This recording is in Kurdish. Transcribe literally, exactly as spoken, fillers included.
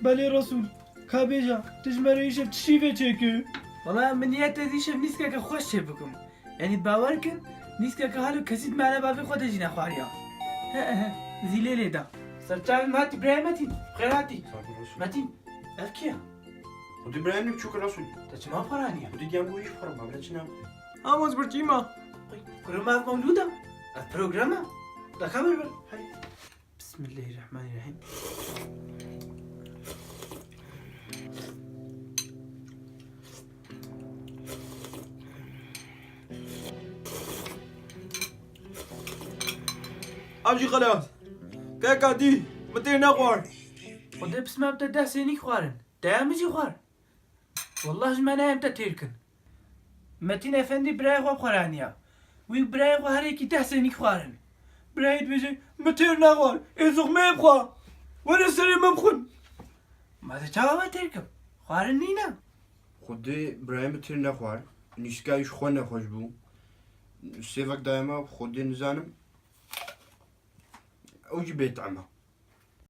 Belê Resûl, ka bêje, tu ji me re îşev çi şîvê çêkir? Wela min niyet te dîşev nîskeke xweş çê bikim. Yanî bawer kin, nîskeke halo kesî di mala bavê xwe de jî nexwariya. He, he, zîlê lê da. Serçavê min hatî birayê Metîn, xêr hatî. Sağ ol, Resûl. Metîn, ev kî ye? Xwedê birayê min biçûk Resûl. Te çima xwaraniye? Xwedê diyan ku wî xwarim, ma bira çi nam? Amos birçî ma. Kurê me ev mewlûd e? Ev program e? Daka bir bir. Hey. Bismillahirrahmanirrahim. Ev jî xelas. Keka dî, min têr nexwar. Xwedê pisma bi te deh sênîk xwarin. Te ya min jî xwar. Wallah ji me nayêm te têr kin. Metîn Efendî birayê xwe xwaraniya. Wî birayê xwe her yekî deh sênîk xwarin. Birayê dibêje, "Min têr nexwar, ê zixmeyê bixwa. Were serê min bixwin." Ma ez ê çawa we têr kim? Xwarin nîne. Xwedê birayê min têr nexwar. Nîska wî ji xwe nexweş bû. Sêvek daye me, Xwedê nizanim. Ew jî bêtehm e.